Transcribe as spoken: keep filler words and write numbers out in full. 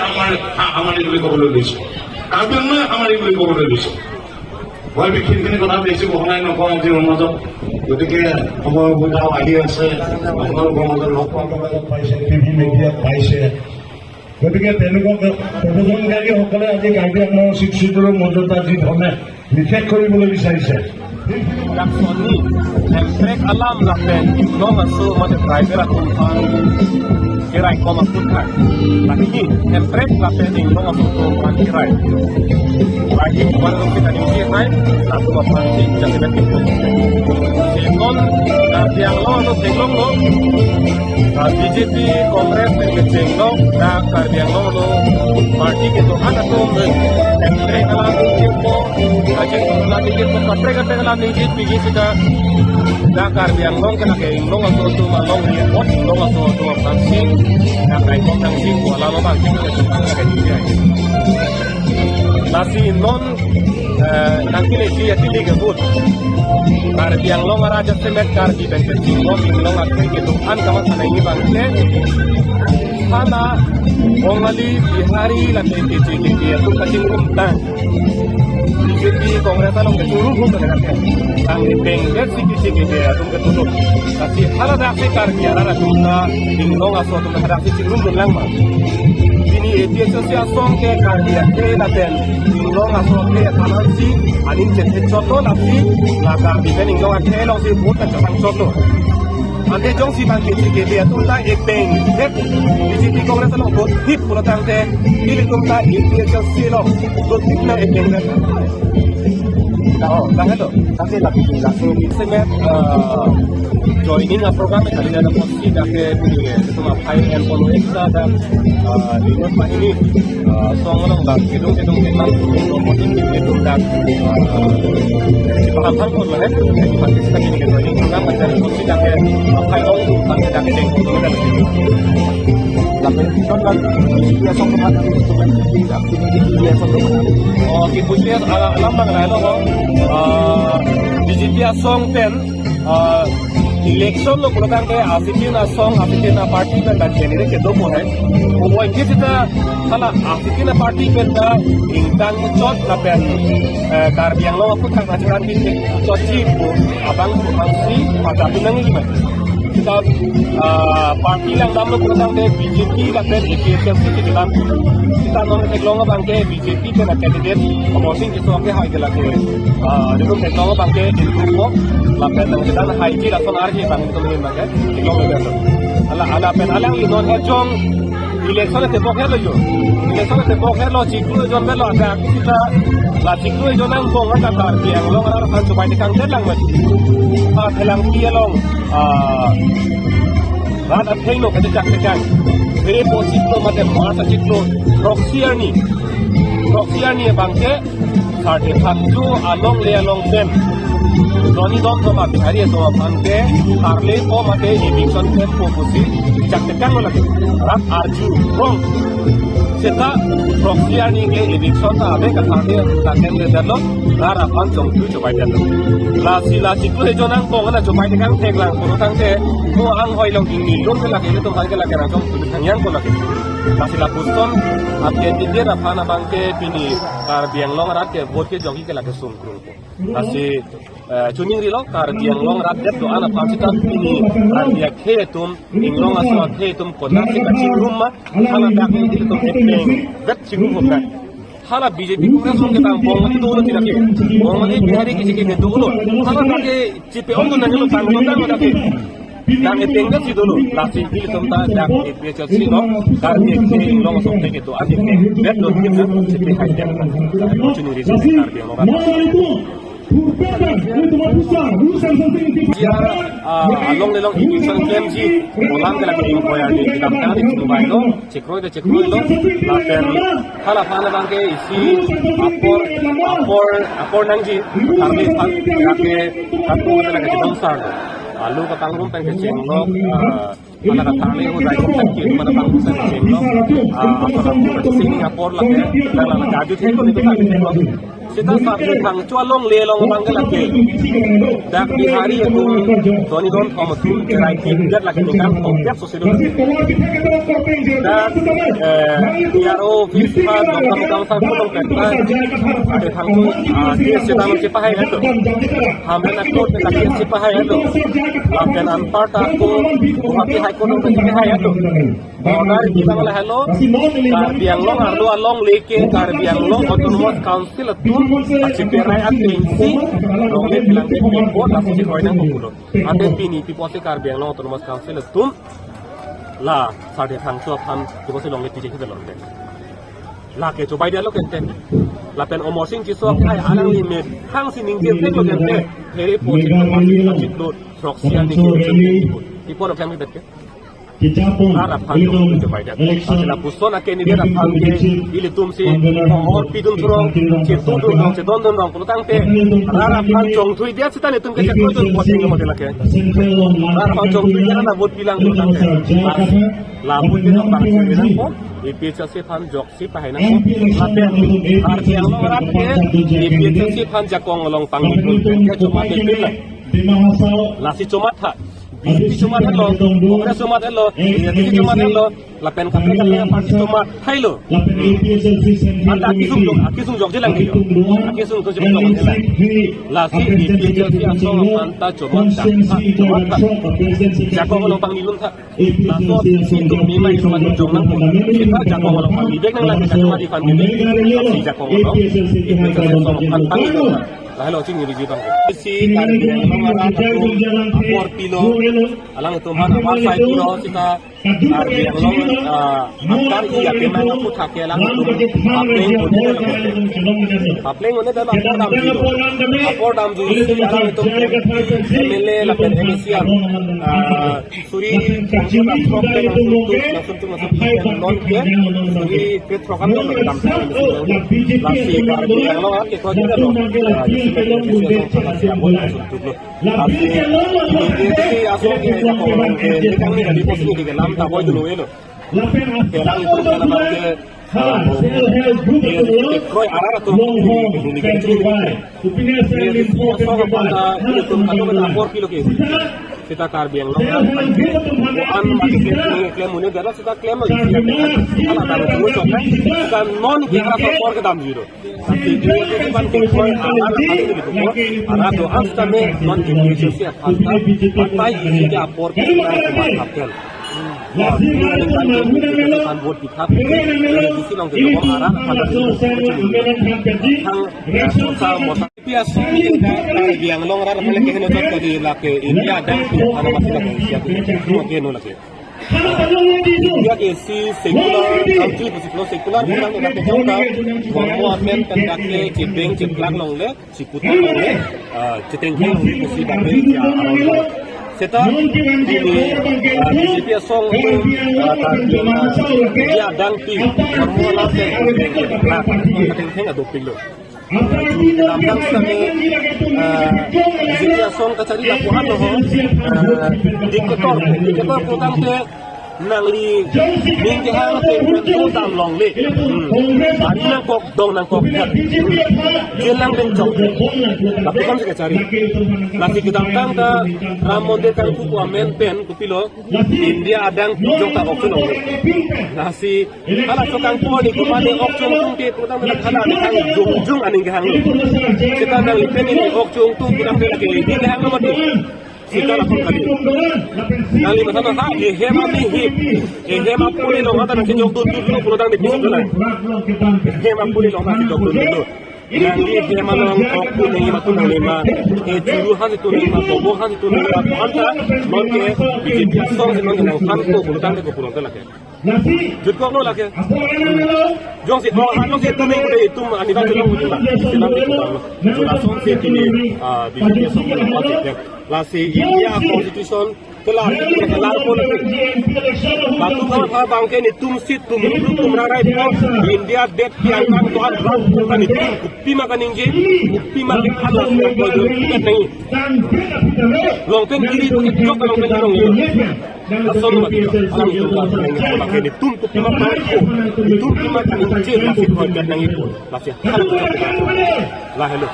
আমাৰ, হা-, হামাৰি বুলি ক'বলৈ লৈছো। কাৰ্বি আংলঙে হামাৰি বুলি ক'বলৈ লৈছো। মই বিশেষখিনি কথা বেছি বহলাই নকওঁ আজিৰ সমাজত। গতিকে সময় সুবিধাও আহি আছে, আপোনালোকৰ মাজত লগ পাব পাইছে, টিভি মিডিয়াত পাইছে। গতিকে তেনেকুৱা প্ৰব্ৰজনকাৰীসকলে আজি কাৰ্বি আংলঙৰ ছিক্স শ্বিডিউলৰ মৰ্যাদা যি ধৰণে নিষেধ কৰিবলৈ বিচাৰিছে, Dak sonni, Hemprek alam lapen Inglong aso mate tribal atum aphan keraikom aphuthak. Lake Hemprek lapen Inglong aso atum aphan kerai. Lake baru kita ningje hai, latum aphan si jasemet. Sekon, Karbi Anglong ano seglong lo, ah, B J P, Congress, pen kecheng lo, dak Karbi Anglong ano party kedo-an atum, Hemprek alam ningjepo, ajin la ningjepo, kaprek kaprek alam ningje piji sita, dak Karbi Anglong ke lake Inglong aso atum along ni pot, Inglong aso atum aphan si, dak raikom nangji pu alam abang kita ke tukang lake ningje. Lasi non, eh, nangkeleji atili kebut. Karbi Anglong arat jasemet Karbi pen kecheng lo Inglong akhei kedo-an kamatha nangji abang ke, hala Bongali, Bihari, lapen keche keche atum kachingrum tang. B J P, Congress along kechingrum hum tang. Tang ni peng vet si keche keche atum ketuluk. Lasi hala dak si Karbi arat atum ta Inglong aso atum dak si chingrum dun lang ma. Pini A P H L C asong ke Karbi akhei lapen Inglong aso akhei aphan si aning chethe chotlo, lasi la Karbi pen Inglong akhei along si vote kachethang chotlo. Ante jongsi bang keche keche atum ta ekpeng vet B J P Congress along vote thip pulo tangte, ilitum ta A P H L C along vote thip na ekpeng vet. Oh, dah itu. Tapi lagi langsung semet, eh, joining a program yang kali ada posisi dah ke, eh, itu mah high end polo extra dan, eh, remote mah ini, eh, song orang dah gedung-gedung kita, gedung positif gedung dan, eh, paham pun lah, eh, partisipasi ini gedung ini program macam posisi dah ke, eh, high end, dah ke, dah ke gedung, gedung dan. Lapen kan kan dia song teman, teman dia song teman. Oh, kipu dia ala alam bang lain loh. Ah, B J P asong pen, ah, election lo pulo tangte asitin asong, asitin aparty pen dak candidate kedo po hai. Oi, kita hala asitin aparty pen ta ingtang chot lapen, eh, Karbi Anglong aphuthak nacheran bin chot ji pu abang pu si pada pinang lima. Kita, ah, party langdamlo pulo tangte B J P lapen A P H L C kelang. Kita non theklong abang ke B J P pen a candidate, Amar Sing Tisso ke hai ke lake, ah, itum theklong abang ke improve po. Lapen nangchedan haiji lason arji abang itum abang ke theklong abang. Hala, hala pen alangli non hejong election tebok helo jo. Election tebok helo, chiklo jon helo, ada kita la chiklo jon angbong anta Karbi Anglong arat aphan chobei tekang det lang mat. Ha, thelang pi along, ah, rat athengno kachechak tekang. Hei po chiklo mate March achiklo, throksi arni. Throksi arni abang ke, Sarthe Phangcho along le along pen Johnny Dom Doma Bihari Doma aphan ke tharle po mate eviction klem po pusi chak tekang lo lake. Rat arju wrong. Seta throksi arni ke eviction ta ave, katharle ta klem le detlo, rat aphan chongthu chobei detlo. Lasi la chiklo ejon angbong ana chobei tekang theklang pulo tangte, mo anghoi along ingni lun ke lake, itum aphan ke lake rajong tulik hangyang ko lake. Lasi lapuson a candidate aphan abang ke pini Karbi Anglong arat ke vote kejokji ke lake sungkrung. Lasi, eh, chuning rilo Karbi Anglong arat det do-an aphan sita pini Karbi akhei atum, Inglong aso akhei atum konat si kachingrum ma, hala dak ni itum ekpeng vet chingrum hop na. Hala B J P Congress along ke tang Bongali dolo tidak ke. Bongali Bihari kisi kisi dolo. Hala dak ke chipe ong tu nanglo tang lo tang lo dak ke. Dak eteng dak si dolo, lasi ilitum ta dak A P H L C lo, Karbi akhei Inglong aso akhei kedo-an ke, vet lo tim na, chipe hai dem. Chuning rilo Karbi Anglong arat. Dia, ah, along le along eviction klemji, olam ke lake ingkoi arni kedamtang di chingvailo, chekroi de chekroi lo, lapen hala aphan abang ke isi apor, apor, apor nangji, karbi aphan, lake, kapu lake chedong sar lo. Alu kapangrum pen kecheng lo, ah, mana katang le ho jai kong sakit, mana pangrum pen kecheng lo, ah, apa lake sini apor lake, dan lake aju thek lo, itu kan thek lo. Seta Sarthe Phangcho alongle along abang ke lake dak Bihari atum, Dhoni Ronghang atum cherai thip det lake ningkan thomkep sose do. Dak, eh, P R O office ha dokam dokam sa kotong pekta Sarthe Phangcho, ah, case seta nang chepahai atum. Hamren a-court ke case chepahai atum. Lapen anparta ako Guwahati High Court along chepahai atum. Order kita lahelo, Karbi Anglong arlo alongle ke Karbi Anglong Autonomous Council atum achiperai atengsi longle pilang ke pekpo, lasi chekroinang pulo. Ante pini pi apotsi Karbi Anglong Autonomous Council atum la Sarthe Phangcho aphan pi apotsi longle piji ke longle. Lake chobai detlo kente. Lapen Amarsing Tisso akhai alangli methangsi ningje theklo kente. Phere pochi kapasi achiklo throksi ani ke. Ipon akhai mi det ke. Rat aphan chongthui chobai det. Lasi lapuson a-candidate aphan ke ilitum si hor pidun throng, chedondun rong, chedondun rong pulo tangte rat aphan chongthui det seta nelitum ke chekroidun vote ke model lake. Rat aphan chongthui det na vote pilang pulo tangte. Lasi la vote ke nonbang chengrengpo, APHLC aphan joksi pahai nangpo. Lapen Karbi Anglong arat ke APHLC aphan jakong along pangni pun ke chomat ke pila. Lasi chomat tha. BJP chomat helo, Congress chomat helo, APHLC chomat helo, lapen kaprek kaprek party chomat thailo. Anta akisung jok, akisung jokje lang kilo. Akisung jokje lang kilo. Lasi APHLC asong anta chomat tha, chomat tha. Jakong along pangni lun tha. Laso isi dumi mai chomat jong nang. Kita jakong along pangni bek nang lagi chomat iphan bek. Lasi jakong along APHLC asong anta pangni lun tha. Lahelo chini biji bang. Si Karbi Anglong arat atum apor pilo. Alangtum aphan apor sai pilo seta Karbi Anglong, ah, akar iya kemang aphuthak ke alangtum papleng un-e. Papleng un-e dan apor damjuilo. Apor damjui si alangtum MLA lapen MAC, ah, suri, langsung tum, langsung tum, langsung tum, non ke, suri krethrok an dam. Lasi Karbi Anglong arat ke koi ke lo. Ah, isi ke isi ke song lasi apor damjui lo. Lasi isi asong ke isi apor ke, ini kami dari pos ini ke lam ta boy dulu elo. Ke lam itu ke lam ke, ah, kroi arat atum ini ke ini. Ini isi asong apor ta, ini tum kami apor pilo ke. Seta Karbi Anglong an, an mati ke ini klem un-e, dalam seta klem lagi. Ala taruh dulu, kan non ke arat apor kedamjuilo. Lasi APHLC aphan ke kroi arat aphan ke dukung. Arat do-an sitame non APHLC aphan ta batai isi ke apor ke ta kemat thapken. Lasi aphan vote pitha. Isi long ke dukung arat aphan ta dukung. Thang, eh, sa mota. Pi asong ke Karbi Anglong arat aphan lake heno jat kadi lake India adang pi aphan masih lake India ke no lake. India ke isi secular country, secular, secular pulang ke dake jongta, Dhormo amen pen dake chebeng cheplak longle, chiputar longle, ah, chetengtheng longle pusi dake India aron lo. Seta pini, ah, BJP asong, ah, ta, ah, India adang pi Dhormo alam pen cheplak, chetengtheng adopik lo. Lamtang sitame, eh, BJP asong kachari lapu-an lo ho, eh, dictator, dictator program ke nangli ning kehang pen pen dam longle. Hmm. Ari nangkok dong nangkok. Jail lang pen chok. Lapu-an si kachari. Lasi kedamtang ta Ram Mandir kangpu amen pen kopilo. India adang pi jongta ok chun longle. Lasi halaso kangpu ni kumane ok chun tum ke putang na hala ni hang jongjong aning kehang. Seta nangli pen ni ok chun tum putang ke lake ni kehang lo mati. Seta lason kali. Nangli matha na ha, ehem ami hi. Ehem apuli long ata na chejok dun dun lo putang ni pisi kala. Ehem apuli long ata chejok dun dun lo. Nangli ehem along ok pu nangli ma tu nangli ma. E churu hansi tu nangli ma, bobo hansi tu nangli ma. Anta non ke BJP asong si non ke nangphan ko pulotangte ko pulotangte lake. Jutkok lo lake. Jongsi ok hanlo ke tu nangli ke itum ani bang kelong uji ma. Isi nangli ke lo. Jula song si pini, ah, BJP asong ko nangphan si ke. Lasi India Constitution kelar, kelar pon. Latum aphan abang ke netum si tum ru tum rarai pon. India det piang kan to an rat kan netum kopima kaningje, kopima kephan lo, ko do kan nai. Long pen kiri tu jok long pen long. Lason mati, alam itu kan nang itu pakai ni tum kupi ma pakai ko, ni tum kupi ma pakai ko, je masih kau gat nang itu, masih hal itu. Lahelo.